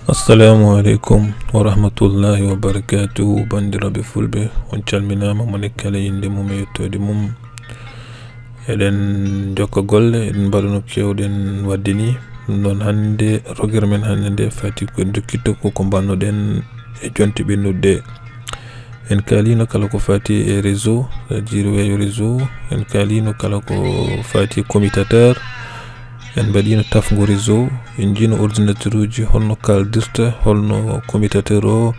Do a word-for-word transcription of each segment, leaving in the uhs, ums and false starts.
Assalamu aleykum wa rahmatullahi wa barakatuhu, banndiraaɓe fulɓe, on calminaama, mo ne kala innde mum e yettoode mum. Eɗen njokka golle, eɗen mbaɗa no keewɗen waɗde ni. Ɗum noon, hannde, roguere men hannde nde fati ko en jokkitto ko, ko mbannoɗen e jonte ɓennuɗe. En kaalino kala ko fati e réseau, c'est-à-dire weeyo réseau. En kaalino kala ko fati e commutateur. En mbaɗino tafngo réseau. En njiino ordinateur uji holno kaaldirta, holno commutateur o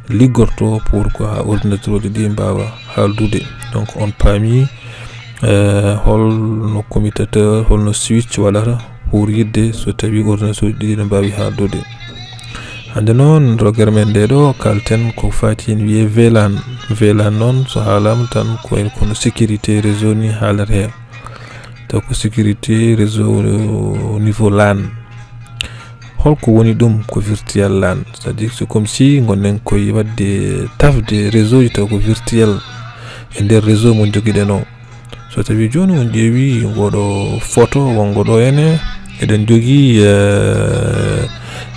liggorto pour ko haa ordinateur uji ɗi mbaawa haaldude. Donc, on paami, eh, holno commutateur, holno switch waɗata pour yiɗde so tawi ordinateur uji ɗi no mbaawi haaldude. Hannde noon, roguere men nde ɗo, kaalten ko fati en wiyee VLAN. VLAN noon, so haalaama tan, ko en kono sécurité réseau ni haalata heen. Taw ko sécurité réseau au niveau LAN. Holko woni ɗum? Ko virtuel LAN. C'est-à-dire, c'est comme si ngonɗen koye waɗde tafde réseau ji, taw ko virtuel e nder réseau mo jogiɗen o. So tawi jooni on ƴeewi ngoɗo photo wongo ɗo ene, eɗen jogii, eh,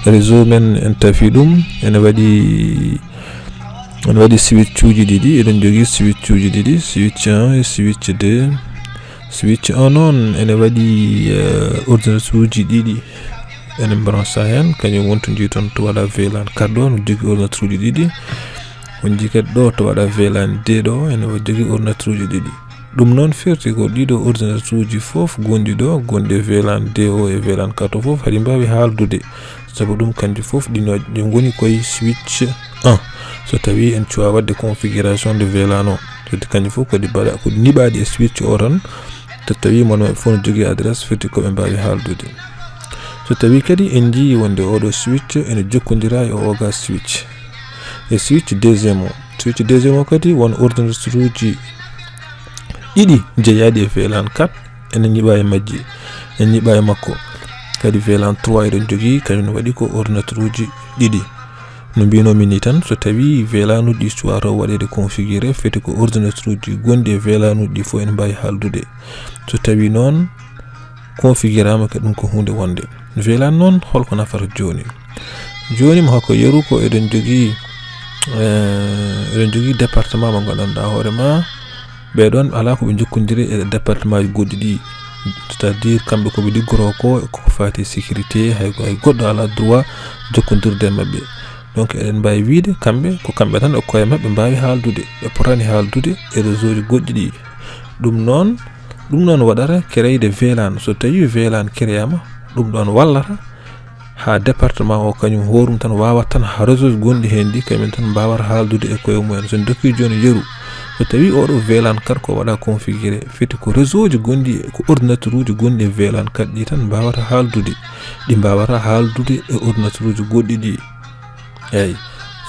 réseau men, en tafi ɗum, ene waɗi, ene waɗi switch uji ɗiɗi, eɗen jogii switch uji ɗiɗi, switch un e switch deux. Switch un noon ene waɗi, eh, ordinateur uji ɗiɗi, ene brancha heen, kañum wontondi toon to waɗa VLAN quatre ɗo, no jogii ordinateur uji ɗiɗi. On jii kadi ɗo to waɗa VLAN deux ɗo, ene jogii ordinateur uji ɗiɗi. Ɗum noon firti ko ɗiɗo ordinateur uji fof gonɗi ɗo, gonɗi e VLAN deux o e VLAN quatre o fof, haɗi mbaawi haaldude. Sabu ɗum kanji fof ɗi no, ɗi ngoni koye switch un. So tawi en cuwa waɗde configuration de VLAN o, so tawi kanji fof ko ɗi mbaɗa, ko ɗi niɓaaɗi e switch o tan, so tawi mon maɓɓe fof no jogii adresse firti ko ɓe mbaawi haaldude. So tawi kadi en njii wonde oɗo switch ene jokkondira e oga switch. E switch deuxième o. Switch deuxième o kadi won ordinateur uji ɗiɗi jeeyaaɗi e VLAN quatre ene ñiɓa e majji, ene ñiɓa e makko. Kadi VLAN trois eɗen jogii, kañum ne waɗi ko ordinateur uji ɗiɗi. No mbinomi ni tan, so tawi VLAN uji ɗi cuwaa taw waɗeede configuré, feti ko ordinateur uji gonɗi e VLAN uji ɗi fof ene mbaawi haaldude. So tawi noon configurama kadi ɗum ko huunde wonde. VLAN noon holko nafata jooni? Jooni mo hakko yeru ko eɗen jogii, eh, eɗen jogii département mo nganndanɗaa hoore ma, ɓee ɗoon alaa ko ɓe njokkondiri e département ji goɗɗi ɗi. C'est-à-dire, kamɓe ko ɓe liggoroo ko, ko faati sécurité, hay, hay goɗɗo alaa droit jokkondirde e maɓɓe. Donc, eɗen mbaawi wiyde kamɓe, ko kamɓe tan e koye maɓɓe mbaawi haaldude, ɓe potani haaldude e réseau ji goɗɗi ɗi. Ɗum noon, ɗum noon waɗata créer de VLAN. So tawi VLAN créer ama, ɗum ɗoon wallata haa département o kañum hoorum tan waawat tan haa réseau ji gonɗi heen ɗi kañum tan mbaawata haaldude e koye mumen. So en dokkii jooni yeru, so tawi oɗo VLAN quatre ko waɗa configuré, feti ko réseau ji gonɗi, ko ordinateur uji gonɗi e VLAN quatre ɗi tan mbaawata haaldude, ɗi mbaawata haaldude e ordinateur uji goɗɗi ɗi. Eeyi,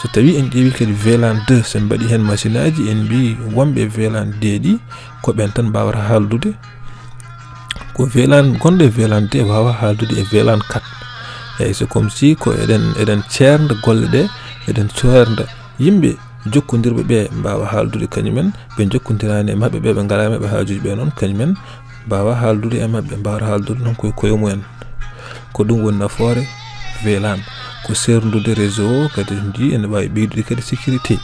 so tawi en ƴeewi kadi VLAN deux, so en mbaɗi heen machine aji, en mbii wonɓe VLAN deux ɗi ko ɓeen tan mbaawata haaldude. Ko VLAN, gonɗo e VLAN deux waawa haaldude e VLAN quatre. Eeyi, c'est comme si ko eɗen, eɗen ceernda golle ɗe, eɗen ceernda yimɓe jokkondirɓe ɓe mbaawa haaldude kañumen, ɓe jokkondiraani e maɓɓe ɓe, ɓe ngalaa e maɓɓe haajuuji ɓe noon, kañumen mbaawa haaldude e maɓɓe, mbaawata haaldude noon koye koye mumen. Ko ɗum woni nafoore VLAN, ko seerndude réseau o, kadi ndi ene waawi ɓeydude kadi sécurité.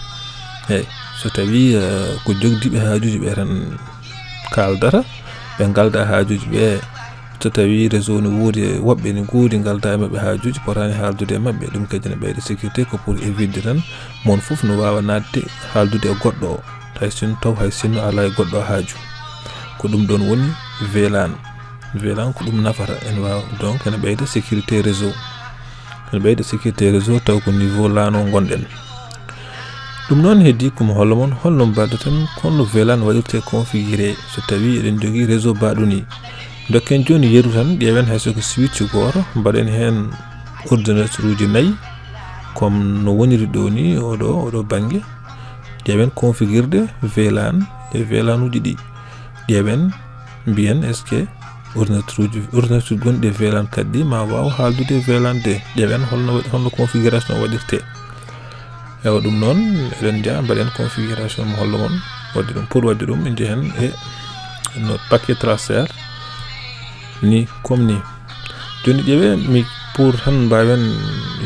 Eeyi, so tawi, eh, ko jogdiiɓe haajuuji ɓe tan kaaldata, ɓe ngalda haajuuji ɓe, so tawi réseau ne woodi e woɓɓe ne ngoodi ngalda e maɓɓe haajuuji, potaani haaldude e maɓɓe, ɗum kadi ne ɓeyda sécurité, ko pour évitde tan mon fof no waawa naatde haaldude e goɗɗo o, hay sinno taw hay sinno alaa e goɗɗo o haaju. Ko ɗum ɗoon woni VLAN. VLAN ko ɗum nafata, ene waawa, donc, ene ɓeyda sécurité réseau. Ene ɓeyda sécurité réseau taw ko niveau LAN o ngonɗen. Ɗum noon heddii ko mi holla mon holno mbaɗaten, holno VLAN waɗirte configuré so tawi eɗen jogii réseau baaɗo ni. Dokken jooni yeru tan, ƴeewen hay so ko switch gooto, mbaɗen heen ordinateur uji nayi, comme no woniri ɗo ni, oɗo, oɗo bannge. Ƴeewen configurde VLAN e VLAN uji ɗi. Ƴeewen, mbiyen, est-ce que ordinateur uji, ordinateur gonɗi e VLAN quatre ɗi ma waaw haaldude e VLAN deux? Ƴeewen holno waɗi, holno configuration waɗirte. Ewa, ɗum noon, eɗen njaha mbaɗen configuration mo holla mon. Waɗde ɗum, pour waɗde ɗum, en njehen e no paquet tracer ni, comme ni. Jooni ƴeewe, mi Pour tan mbaawen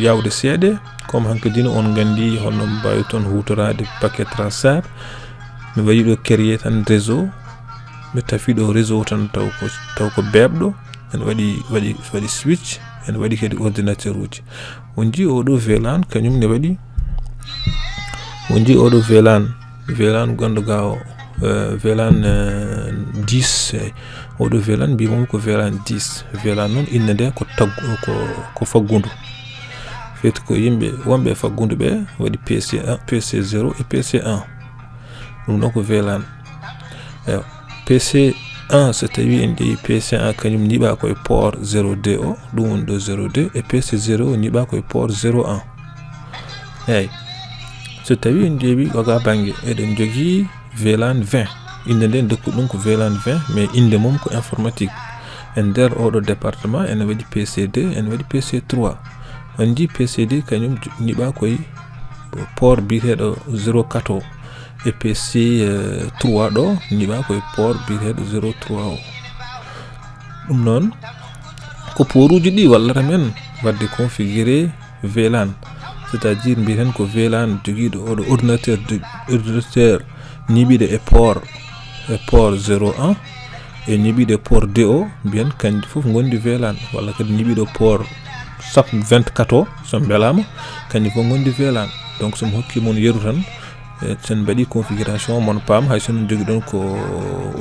yaawde seeɗa, comme hankadino on nganndi holno mbaawirton huutoraade paquet transfert. Mi waɗi ɗo créer tan réseau, mi tafi ɗo réseau tan taw ko, taw ko beeɓɗo, en waɗi, waɗi, waɗi switch, en waɗi kadi ordinateur uji. On njii oɗo VLAN kañum ne waɗi, on njii oɗo VLAN, VLAN gonɗo ga o, eh, VLAN, eh, dix, eh, oɗo VLAN mbiyamon ko VLAN dix. VLAN noon innde nde ko taggu, ko, ko faggundu. Feti ko yimɓe wonɓe e faggundu ɓe waɗi PC un, PC zéro et PC un. Ɗum ɗo ko VLAN. Eyo, PC un, so tawi en ƴeewi PC un kañum ñiɓa koye port zéro deux o, ɗum woni ɗo zéro deux, e PC zéro o ñiɓa koye port zéro un. Eyi, so tawi en ƴeewi oga bannge, eɗen njogii VLAN vingt. Innde nde dokku ɗum ko VLAN vingt, mais innde mum ko informatique. E nder oɗo département, ene waɗi PC deux, ene waɗi PC trois. On njii PC deux kañum j-, ñiɓa koye port biyeteeɗo zéro quatre o. E PC, eh, trois ɗo, ñiɓa koye port biyeteeɗo zéro trois o. Ɗum noon, ko poruuji ɗi wallata men waɗde configurer VLAN. C'est-à-dire, mbiyen ko VLAN jogiiɗo oɗo ordinateur de, ordinateur ñiɓiɗo e port, e port zéro un, e ñiɓiɗo e port deux o, mbiyen kanji fof ngondi VLAN, walla kadi ñiɓiɗo port sappo vingt-quatre o, so mbelaama, kanji fof ngondi VLAN. Donc, so mi hokki mon yeru tan, e, sen mbaɗi configuration, mon paam, hay so non jogiɗon ko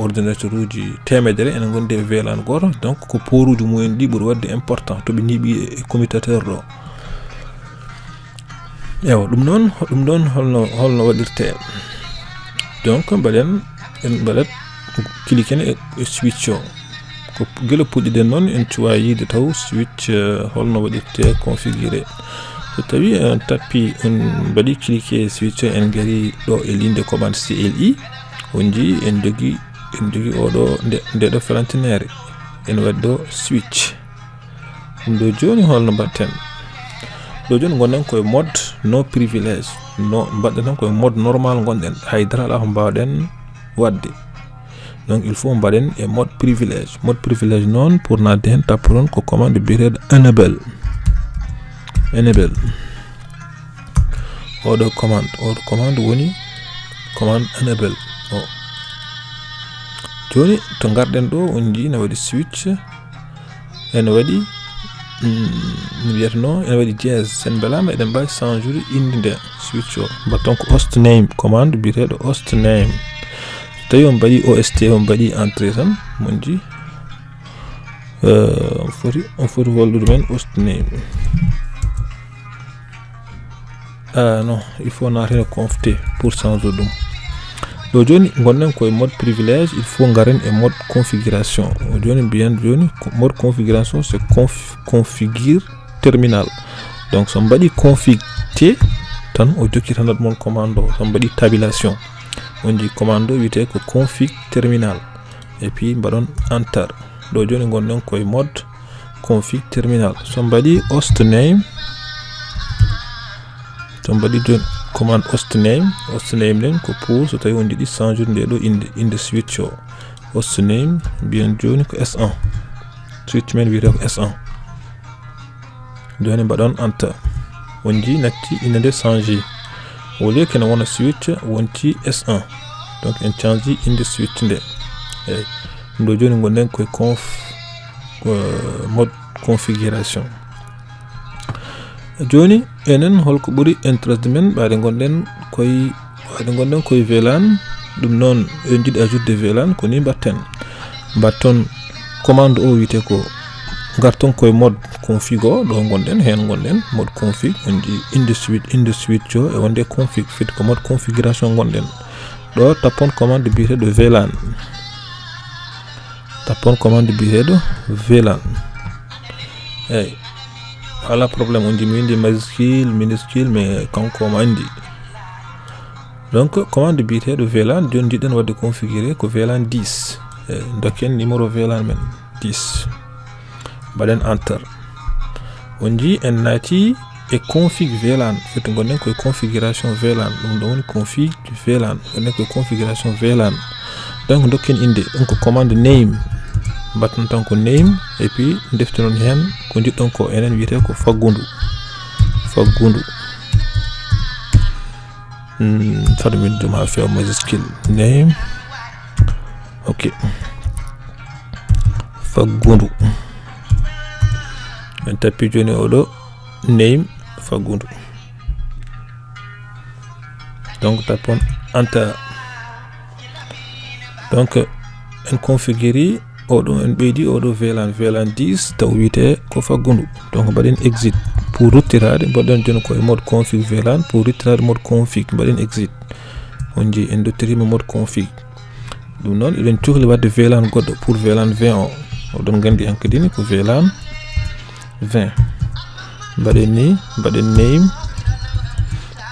ordinateur uji teemedere, ene ngondi e VLAN gooto, donc ko poruuji mumen ɗi ɓuri waɗde important, to ɓe ñiɓi e commutateur ɗo. Ewa, ɗum noon, ɗum ɗoon holno, holno waɗirtee? Donc, mbaɗen, en mbaɗat, cliquer e, e switch o. Ko gila puɗɗiɗen noon, en cuwa yiide taw switch, eh, holno waɗirtee configurer. So tawi en tappi, en mbaɗi cliquer e switch o, en ngari ɗo e ligne de commande C L I, on njii en jogi, en jogi oɗo, nde, nde ɗo felantinere. En waɗi ɗo switch. Ɗum ɗo jooni holno mbaɗten? Ɗo jooni ngonɗen koye mode no privilège. No mbaɗɗen tan koye mode normal ngonɗen. Hay dara alaa ko mbaawɗen waɗde. Donc, il faut mbaɗen e mode privilège. Mode privilège noon, pour naatde heen, tappoton ko commande biyeteeɗo enable. Enable. Oɗo commande, oɗo commande woni commande enable o. Jooni, to ngarɗen ɗo, on njii ne waɗi switch. Ene waɗi, mm, mi wiyata no, ene waɗi dièse. Sen mbelaama, eɗen mbaawi change-ude innde nde switch o. Mbaɗton ko host name, commande biyeteeɗo host name. So tawi on mbaɗi O S T, on mbaɗi entrée tan, mon njii, eh, on foti, on foti hollude men host name. Ah, non, il faut naatene conf T pour changer ɗum. Ɗo jooni, ngonɗen koye mode privilège, il faut ngaren e mode configuration. O jooni mbiyen jooni, ko mode configuration, c'est conf-, configure terminal. Donc, so mbaɗi config T, tan o jokkitanat mon commande o. So mbaɗi tabulation, on njii commande o wiyetee ko config terminal. Et puis, mbaɗon enter. Ɗo jooni ngonɗen koye mode config terminal. So mbaɗi host name, so mbaɗi jooni commande host name, host name nden ko pour so tawi on njiɗi change-ude nde ɗo innde, innde switch o. Host name, mbiyen jooni ko S un. Switch men wiyetee ko S un. Jooni mbaɗon enter. On njii natti innde nde change. Au lieu que ne wona switch, wonti S un. Donc, en change innde switch nde. Eyi. Ɗum ɗo jooni ngonɗen koye conf, ko mode configuration. Jooni, enen holko ɓuri interest men, ɓaade ngonɗen koye, ɓaade ngonɗen koye VLAN, ɗum noon, en njiɗi ajouter VLAN, ko ni mbaɗten. Mbaɗton commande o wiyetee ko, ngarton koye mode config o, ɗo ngonɗen, heen ngonɗen, mode config, on njii innde switch, innde switch o, e wonde config, fiti ko mode configuration ngonɗen. Ɗo tappon commande biyeteeɗo VLAN. Tappon commande biyeteeɗo VLAN. Eyi. Alaa problème, on njii mi winndi majuscule, minuscule, mais kanko omo anndi. Donc, commande biyeteeɗo VLAN, jooni njiɗɗen waɗde configurer ko VLAN dix. Eyi, dokken numéro VLAN men, dix. Mbaɗen enter. On njii en naati e config VLAN. Foti ngonɗen koye configuration VLAN. Ɗum ɗo woni config VLAN. Ngonɗen koye configuration VLAN. Donc, dokken innde. Ɗum ko commande name. Mbaɗton tan ko name. Et puis, ndeftinon heen Ko njiɗɗon ko enen wiyetee ko faggundu. Faggundu. Hmm, fade min ɗum haa feewa majuscule. Name. Ok. Faggundu. En tappi jooni oɗo name faggundu. Donc, tappon enter. Donc, en configure oɗo, en ɓeydi oɗo V lan, V lan dix, taw wiyetee ko faggundu. Donc, mbaɗen exit. Pour ruttiraade, mbaɗen jooni ko e mode config V lan. Pour ruttiraade mode config, mbaɗen exit. On njii, en duttirima mode config. Ɗum noon, eɗen cuhli waɗde V lan goɗɗo pour V lan vingt o. Oɗon nganndi hankadi ni ko V lan vingt. Mbaɗen ni, mbaɗen name.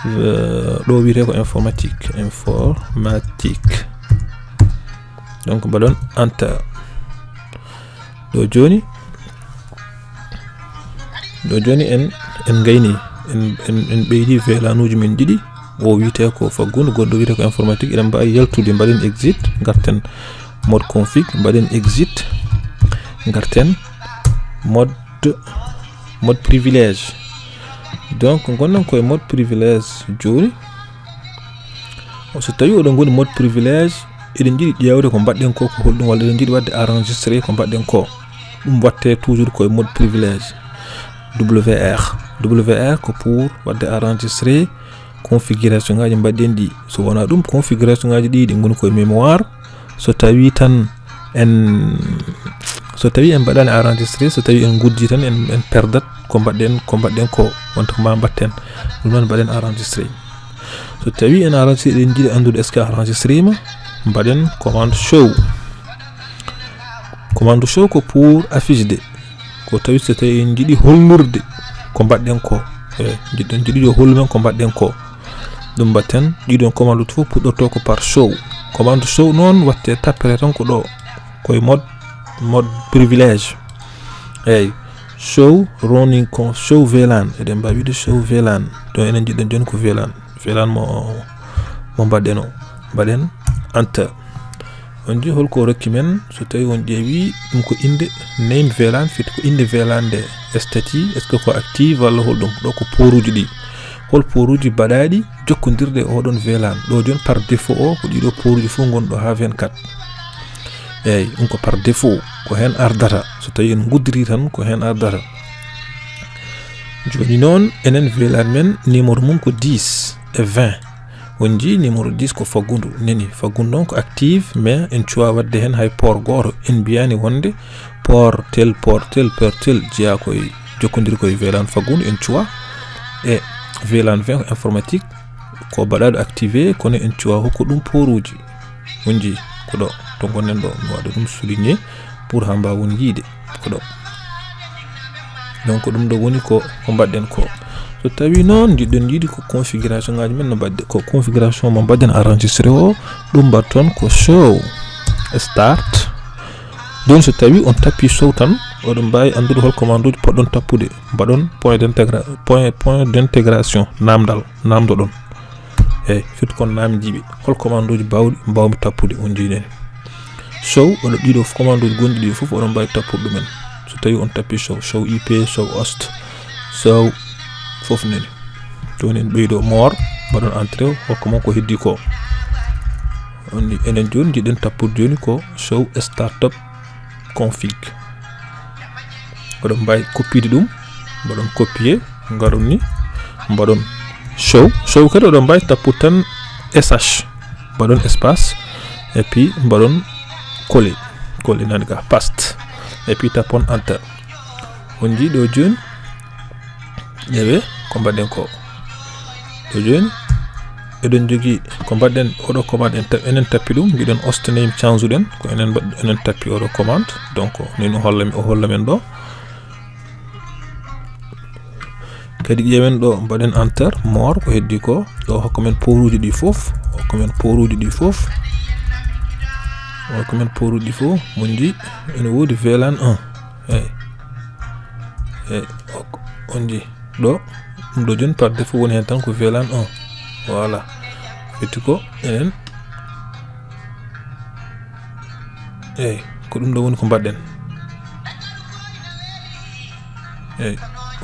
Euh, ɗo wiyetee ko informatique. Informatique. Donc, mbaɗon enter. Ɗo jooni, ɗo jooni en, en ngayni, en, en, en ɓeydi V lanuuji men ɗiɗi. O wiyetee ko faggundu, goɗɗo wiyetee ko informatique. Eɗen mbaawi yaltude, mbaɗen exit, ngarten mode config, mbaɗen exit, ngarten mode, mode privilège. Donc, ngonɗen ko e mode privilège jooni. So tawi oɗon ngoni mode privilège, eɗen njiɗi ƴeewde ko mbaɗɗen ko, ko holɗum, walla eɗen njiɗi waɗde enregistré ko mbaɗɗen ko. Ɗum waɗtee toujours ko e mode privilège. W R. W R ko pour waɗde enregistré configuration ngaji mbaɗɗen ɗi. So wonaa ɗum, configuration ngaji ɗi, ɗi ngoni ko e mémoire. So tawi tan en, so tawi en mbaɗaani enregistré, so tawi en nguddi tan, en, en perdat ko mbaɗɗen, ko mbaɗɗen ko, wonta ko ma mbaɗten. Ɗum noon mbaɗen enregistré. So tawi en enregistré, eɗen njiɗi anndude est-ce que a enregistré ma, mbaɗen commande show. Commande show ko pour affiche de. Ko tawi so tawi en njiɗi hollude ko mbaɗɗen ko. E, njiɗɗon, njiɗi yo hollu men ko mbaɗɗen ko. Ɗum mbaɗten, ɗiɗon commande fof puɗɗorto ko par show. Commande show noon waɗte tappere tan ko ɗo. Ko e mode, mode privilège. Eyyi. Show running con, show V lan. Eɗen mbaawi wiide show V lan. Ɗo enen njiɗɗen jooni ko V lan. V lan mo, mo mbaɗɗen o. Mbaɗen enter. On njii holko rokki men, so tawi on ƴeewi ɗum ko innde name V lan, fiti ko innde V lan nde, statut, est-ce que ko active walla holɗum? Ɗo ko poruuji ɗi. Hol poruuji baɗaaɗi jokkondirde e oɗon V lan? Ɗo jooni par défaut o ko ɗiɗo poruuji fof ngonɗo haa vingt-quatre. Eyyi, ɗum ko par défaut, ko heen ardata. So tawi en nguddiri tan, ko heen ardata. Jooni noon, enen V lan men, numéro mum ko dix e vingt. On njii numéro dix ko faggundu. Nani, faggundu noon ko active, mais en cuwaa waɗde heen hay port gooto. En mbiyaani wonde port tel, port tel, port tel, jeyaa ko e, jokkondiri ko e V lan faggundu, en cuwaa. E V lan vingt ko informatique, ko baɗaaɗo activé, kono en cuwaa hokku ɗum poruuji. On njii, ko ɗo, to ngonɗen ɗo, mi waɗa ɗum souligné pour haa mbaawon yiide, ko ɗo. Donc, ɗum ɗo woni ko, ko mbaɗɗen ko. So tawi noon njiɗɗon yiide ko configuration ngaji men no mbaɗde, ko configuration mo mbaɗɗen enregistré o, ɗum mbaɗton ko show start. Jooni so tawi on tappi show tan, oɗon mbaawi anndude hol commande uji poɗɗon tappude. Mbaɗon point d'intégra-, point, point d'intégration, naamndal, naamndoɗon. Eyyi, firti kon naamndiiɓe. Hol commande uji baawɗi mbaawmi tappude, on njii nani. Show, oɗo ɗiɗo commande uji gonɗi ɗi fof, oɗon mbaawi tappude ɗumen. So tawi on tappi show, show I P, show host, show fof nani. Jooni en ɓeydo more, mbaɗon entrée, hokka mon ko heddi ko. On njii, enen jooni njiɗen tappude jooni ko show startup config. Oɗon mbaawi coppide ɗum, mbaɗon copier, ngaron ni, mbaɗon show. Show kadi oɗon mbaawi tappude tan S H, mbaɗon espace, et puis mbaɗon coller, coller nani ga, paste, et puis tappon enter. On njii ɗo jooni, ƴeewee ko mbaɗɗen ko. Ɗo jooni, eɗen njogii ko mbaɗɗen, oɗo commande en ta-, enen tappi ɗum, mbiɗen host name change-uɗen, ko enen mbaɗ-, enen tappi oɗo commande, donc, ni no holla, o holla men ɗo. Kadi ƴeewen ɗo, mbaɗen enter, more, ko heddi ko, ɗo hokka men poruuji ɗi fof, hokka men poruuji ɗi fof, hokka men poruuji ɗi fof, mon njii, ene woodi V lan un, eyyi, eyyi, ok, on njii. Ɗo, ɗum ɗo jooni par défaut woni heen tan ko V lan un. Voilà. Firti ko enen. Eyyi, ko ɗum ɗo woni ko mbaɗɗen. Eyyi,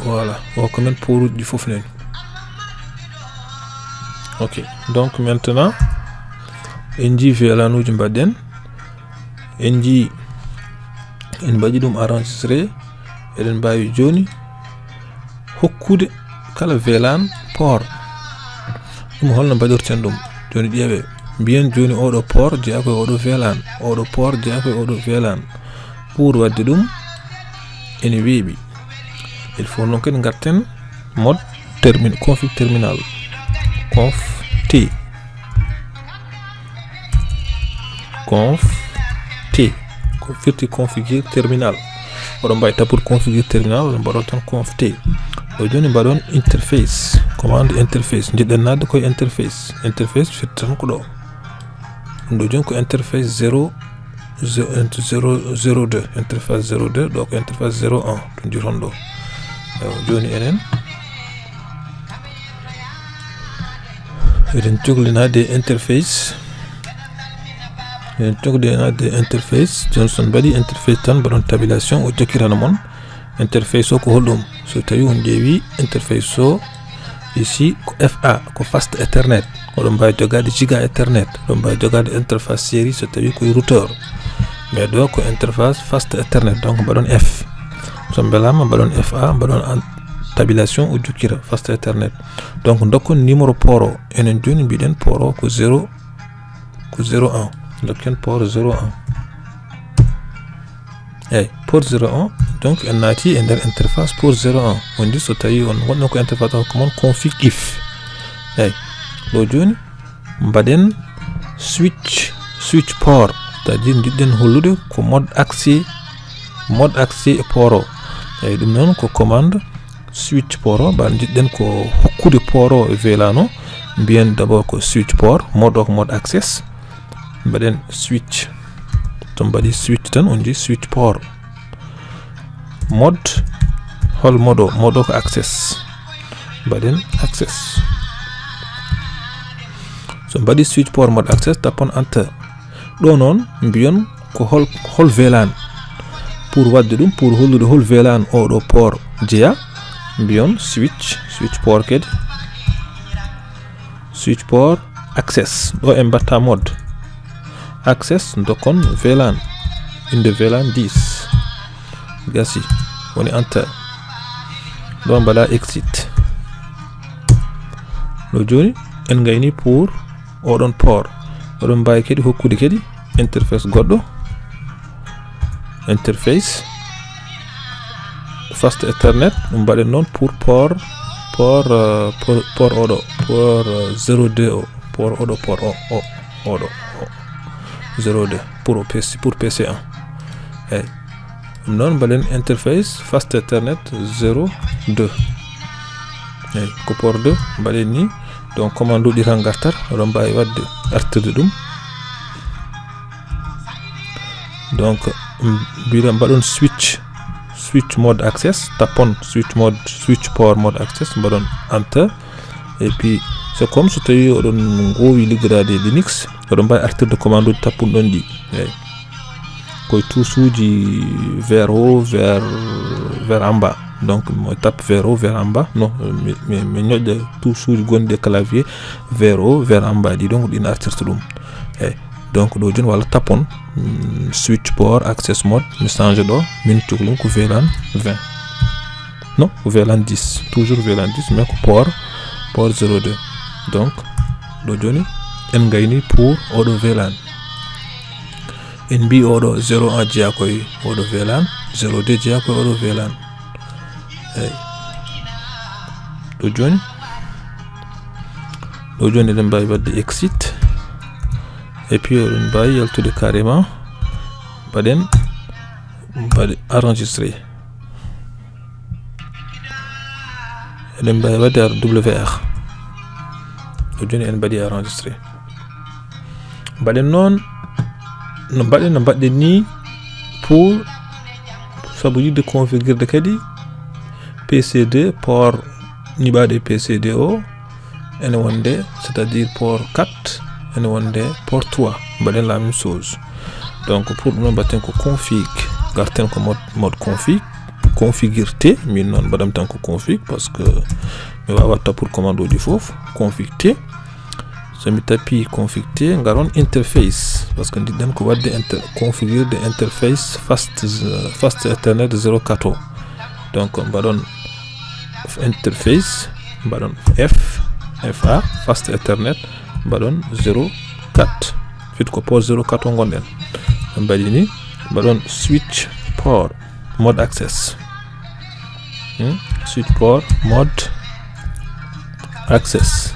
voilà, o hokka men port uji ɗi fof nani. Ok, donc maintenant en jii V lan uji mbaɗɗen. En jii en mbaɗi ɗum enregistré. Eɗen mbawi joni hokkude kala V lan port. Ɗum holno mbaɗirten ɗum? Joni ƴeewe, mbiyen joni oɗo port jeeya koye oɗo V lan, oɗo port jeeya koye oɗo V lan. Pour wadde ɗum ene weeɓi, il faut noon kadi garten mode termin config terminal. Conf t conf t ko firti configure terminal. Oɗon mbawi tappude configure terminal, oɗon mbaɗon tan conf t. Ɗo joni mbaɗon interface, commande interface, jiɗɗen nadde koye interface. Interface firti tan ko ɗo. Ɗum ɗo joni ko interface zéro, zéro, zéro deux, interface zéro deux, ɗo ko interface zéro un, ɗum jiton ɗo. Ewa, joni enen eɗen cokli nadde interface. Eɗen cokli nadde interface. Joni so on mbaɗi interface tan, mbaɗon tabulation, o jokkirana mon interface o ko holɗum. So tawi on ƴeewi interface o, ici ko F A, ko fast ethernet. Oɗon mbawi jogade giga ethernet, oɗon mbawi jogade interface série so tawi koye routeur. Mais ɗo ko interface fast ethernet, donc mbaɗon F. So mbelama mbaɗon F A, mbaɗon en tabulation, o jokkira fast ethernet. Donc dokkon numéro port o. Enen joni mbiɗen port o ko zéro, ko zéro un. Dokken port zéro un. Eyyi, port zéro un, donc en naati e nder interface port zéro un. On di so tawi on wonno ko interface o, ko mon config if. Eyyi, ɗo joni mbaɗen switch, switch port, c'est-à-dire jiɗɗen hollude ko mode accès, mode accès e port o. Eyyi, ɗum noon ko commande switch port o, mbaɗen jiɗɗen ko hokkude port o e V lan o. Mbiyen d'abord ko switch port, mode o ko mode access. Mbaɗen switch. To mbaɗi switch tan, on jii switch port. Mode, hol mode o? Mode o ko access. Mbaɗen access. So mbaɗi switch port mode access, tappon enter. Ɗo noon mbiyon ko hol, hol V lan. Pour wadde ɗum, pour hollude hol V lan oɗo port jeeya, mbiyon switch, switch port kadi. Switch port access. Ɗo en mbatta mode access, dokkon V lan. Inde V lan dix. Gasi. Woni enter. Ɗo mbaɗa exit. Ɗo joni en gayni pour oɗon port. Oɗon mbawi kadi hokkude kadi interface goɗɗo. Interface fast ethernet, ɗum mbaɗen noon pour port, port, euh, port, port oɗo, port, euh, zéro deux o, port oɗo, port o, o, oɗo, o, zéro deux, pour o P C, pour P C un. Eyyi. Ɗum noon mbaɗen interface fast ethernet zéro deux. Eyyi, ko port deux mbaɗen ni. Donc commande uji tan gartat, oɗon mbawi wadde artirde ɗum. Donc, m-, mbiɗon mbaɗon switch, switch mode access, tappon switch mode, switch port mode access, mbaɗon enter. Et puis, c'est comme so tawi oɗon gowi liggodaade e Linux, oɗon mbawi artirde commande uji tappunɗon ɗi. Eyyi. Koye touche uji vers haut, vers, vers en bas. Donc, mi tappa vers haut, vers en bas. Non, mi, mi, mi ñoƴƴa touche uji gonɗi e clavier vers haut, vers en bas ɗi, donc ɗin artirta ɗum. Eyyi. Donc ɗo joni walla tappon, mm, switch port access mode, mi change ɗo, min cokli ɗum ko V lan vingt. Non, ko V lan dix, toujours V lan dix, mais ko port, port zéro deux. Donc ɗo joni en gayni pour oɗo V lan. En mbi oɗo zéro un jeeya koye oɗo V lan, zéro deux jeeya koye oɗo V lan. Eyyi. Ɗo joni, ɗo joni eɗen mbawi wadde exit. Et puis oɗon mbawi yaltude carrément. Mbaɗen, mbaɗe enregistré. Eɗen mbawi wadde ar W R. Ɗo joni en mbaɗi enregistré. Mbaɗen noon, no mbaɗen, no mbaɗɗen ni pour sabu yiɗde configurde kadi P C deux port ñiɓaɗo e P C deux o, ene wonde, c'est-à-dire port quatre, ene wonde port trois, mbaɗen la même chose. Donc pour ɗum noon mbaɗten ko config, garten ko mode, mode config, configure T, min noon mbaɗam tan ko config, parce que mi wawa tappude commande uji fof. Config T. So mi tappi config T, ngaron interface, parce que njiɗɗen ko waɗde inter-, configure de interface fast, fast Ethernet zéro quatre o. Donc mbaɗon interface, mbaɗon F, F A, fast Ethernet, mbaɗon zéro quatre. Fiti ko port zéro quatre o ngonɗen. En mbaɗi ni, mbaɗon switch port, mode access. Hmm? Switch port, mode access.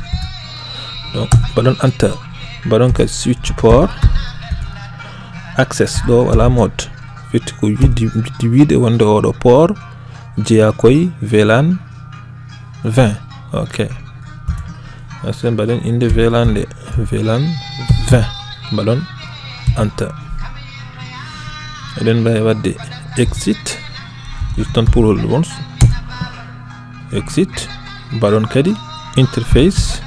Donc, mbaɗon enter. Mbaɗon kadi switch port access. Ɗo wala mode. Fiti ko yiɗi, yiɗi wiide wonde oɗo port jeyaa koye VLAN vingt. Ok. Asen mbaɗen innde VLAN nde. VLAN vingt. Mbaɗon enter. Eɗen mbawi waɗde exit. Juste tan pour le bon. Exit. Mbaɗon kadi interface.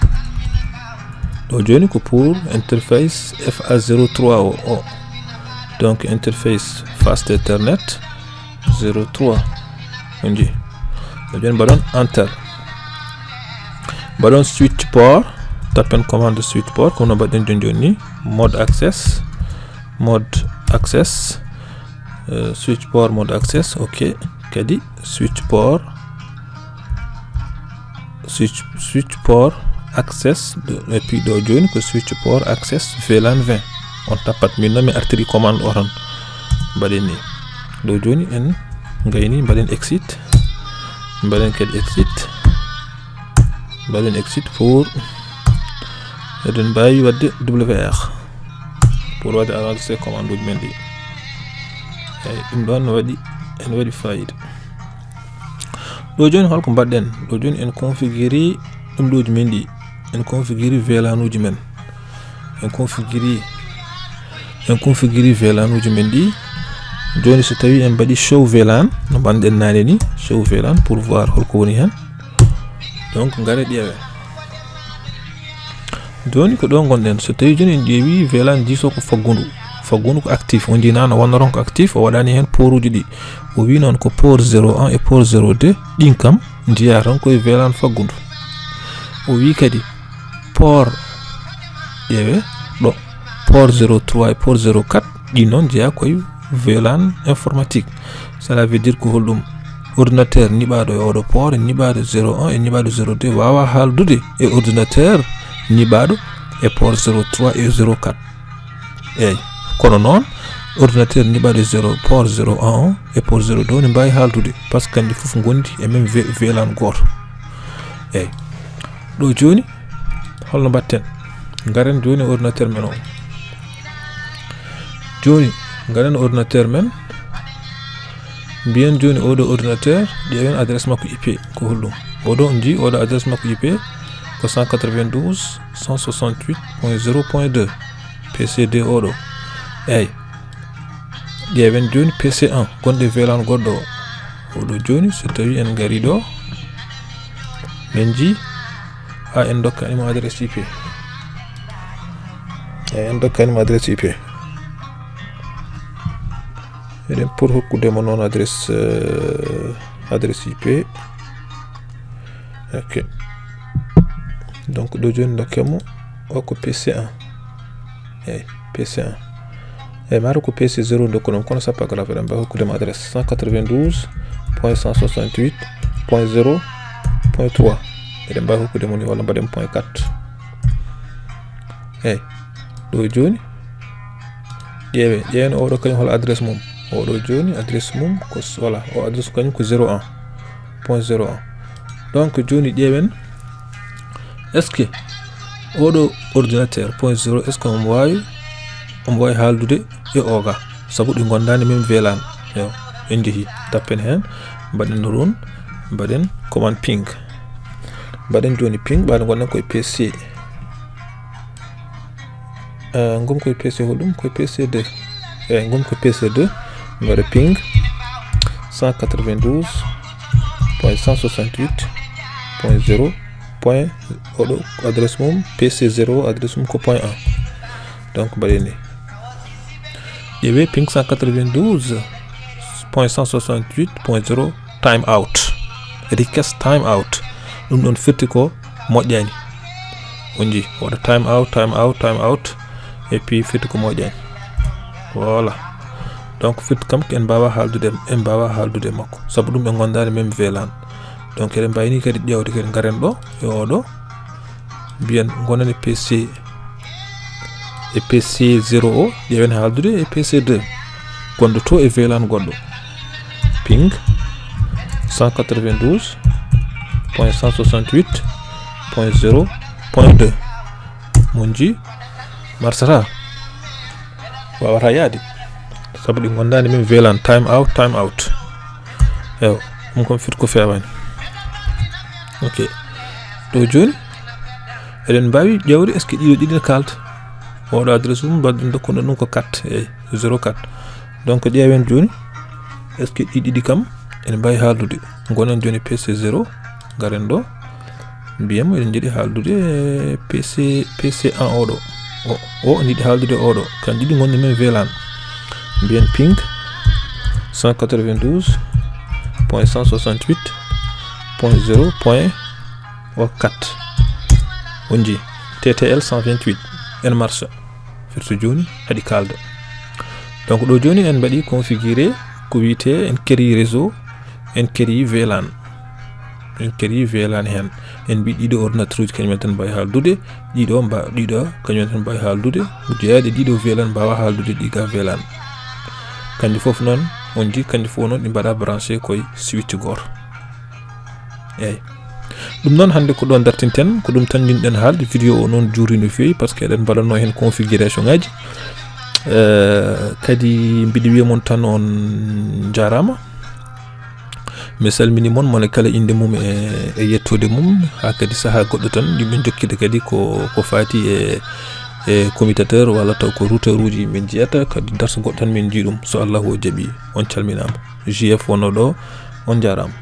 Ɗo joni ko pour interface F A zéro trois o, o. Donc interface fast Ethernet zéro trois. On jii. Ɗo joni mbaɗon enter. Mbaɗon switch port. Tappen commande switch port, comme no mbaɗɗen joni joni ni. Mode access. Mode access. Euh, switch port mode access. Ok. Kadi switch port. Switch, switch port access. Ɗo, et puis ɗo joni ko switch port access VLAN vingt. On tappat, min noon mi artiri commande o tan. Mbaɗen ni. Ɗo joni en gayni, mbaɗen exit. Mbaɗen kadi exit. Mbaɗen exit pour eɗen mbawi waɗde W R. Pour waɗde enregistrer commande uji men ɗi. Eyyi, ɗum ɗon no waɗi, ene waɗi fayida. Ɗo joni holko mbaɗɗen? Ɗo joni en configure ɗum ɗoji men ɗi. En configure VLAN uji men. En configure, en configure VLAN uji men ɗi. Joni so tawi en mbaɗi show VLAN, no mbaɗɗen nane ni, show VLAN pour voir holko woni hen. Donc, ngare ƴeewe. Joni ko ɗo gonɗen. So tawi joni en ƴeewi VLAN jiiso ko faggudu. Faggudu ko actif. On jii nana wonnoron ko actif, o waɗani hen port uji ɗi. O wi noon ko port zéro un et port zéro deux, ɗin kam njiya tan koye VLAN faggudu. O wi kadi port, ƴeewe ɗo, port zéro trois et port zéro quatre, ɗi noon jeeya koye VLAN informatique. Cela veut dire ko holɗum? Ordinateur niɓaɗo e oɗo port, e niɓaɗo zéro un, e niɓaɗo zéro deux wawa haaldude e ordinateur niɓaɗo e port zéro trois et zéro quatre. Eyyi. Kono noon, ordinateur niɓaɗo e zéro, port zéro un o e port zéro deux ne mbawi haaldude, par ce que kanƴe fof gondi e même V-, VLAN goto. Eyyi. Ɗo joni, holno mbatten? Ngaren joni e ordinateur men o. Joni, ngaren e ordinateur men. Mbiyen joni oɗo ordinateur, ƴeewen adresse makko I P ko holɗum. Oɗo, on jii oɗo adresse makko I P ko cent quatre-vingt-douze, cent soixante-huit point zéro point deux, P C deux oɗo. Eyyi. Ƴeewen joni P C un gonɗo e VLAN goɗɗo o. Oɗo joni, so tawi en gari ɗo, men jii, ha en dokkanimo adresse I P. Eyyi, en dokkanimo adresse I P. Eɗen pour hokkudemo noon adresse, euh, adresse I P. Ok. Donc, ɗo joni dokkemo, o ko P C un. Eyyi, P C un. Eyyi, maro ko P C zéro dokkunomi, kono c'est pas grave, eɗen mbawi hokkudemo adresse cent quatre-vingt-douze point cent soixante-huit point zéro point trois. Eɗen mbawi hokkudemo ni, walla mbaɗen point quatre. Eyyi, ɗo joni, ƴeewe, ƴeewen oɗo kañum hol adresse mum. Oɗo joni adresse mum ko s-, voilà, o adresse kañum ko zéro un point zéro un. Donc joni ƴeewen, est-ce que oɗo ordinateur point zéro, est-ce que omo wawi, omo wawi haaldude e oga? Sabu ɗi gondani même VLAN. Yo, en jeehi, tappen hen, mbaɗen run, mbaɗen commande ping. Mbaɗen joni ping, ɓaade gonɗen koye P C. Eh, ngum koye P C holɗum? Koye P C deux. Eh, ngum ko P C deux. Mbaɗa ping cent quatre-vingt-douze point cent soixante-huit point zéro point, oɗo adresse mum, P C zéro, adresse mum ko point un. Donc, mbaɗen ni. Ƴeewe ping cent quatre-vingt-douze point cent soixante-huit point zéro time out, request time out. Ɗum ɗon firti ko moƴƴani. On njii, waɗa time out, time out, time out, et puis firti ko moƴƴani. Voilà. Donc firti kam en mbaawa haaldude, en mbaawa haaldude e makko, sabu ɗum ɓe ngondaani même V lan. Donc eɗen mbaawi ni kadi ƴeewde kadi, ngaren ɗo e oɗo, mbiyen ngonen e P C, e P C zéro o, ƴeewen haaldude e P C deux gonɗo to e V lan goɗɗo. Ping cent quatre-vingt-douze point cent soixante-huit point zéro point deux. Mon njii, marsata, wawata yaade, sabu ɗi ngondaani même V lan. Time out, time out. Ewa, ɗum kam firti ko fewaani. Ok. Ɗo jooni eɗen mbaawi ƴeewde est-ce que ɗiɗo ɗiɗi ne kaalda. Oɗo adresse mum mbaɗɗen ɗo, kono ɗum ko quatre, eyi, zéro quatre. Donc ƴeewen jooni est-ce que ɗi ɗiɗi kam ene mbaawi haaldude. Ngonen jooni P C zéro, ngaren ɗo, mbiyen mo eɗen njiɗi haaldude e P C, P C un oɗo. O, o ene yiɗi haaldude e oɗo. Kan ɗiɗi ngonɗi même V lan. Mbiyen ping cent quatre-vingt-douze point cent soixante-huit point zéro point quatre. On njii, T T L cent vingt-huit, ene marcha. Firti jooni haɗi kaalda. Donc ɗo jooni en mbaɗi configuré ko wiyetee en créé réseau, en créé V lan. En créé V lan heen. En mbii ɗiɗo ordinateur uji kañum en tan mbaawi haaldude, ɗiɗo mba-, ɗiɗo kañum en tan mbaawi haaldude, jeyaade ɗiɗo V lan mbaawa haaldude ɗi ga V lan. Kanji fof noon, on njii, kanji fof noon ɗi mbaɗa branché koye switch gooto. Eyi. Ɗum noon hannde ko ɗo dartinten, ko ɗum tan njiɗɗen haalde. Vidéo o noon juuri no feewi, parce que eɗen mbaɗanno heen configuration ngaji. Eh, kadi mbiɗo wiya mon tan on njaaraama. Mi salmini mon, mone kala innde mum e, e yettoode mum, haa kadi sahaa goɗɗo tan, yimɓe jokkida kadi ko, ko faati e, e commutateur walla taw ko routeur uji yimɓe njiyata, kadi darso goɗɗo tan min njii ɗum, so Allahu o jaɓi. On calminaama. J F wonno ɗo, on njaaraama.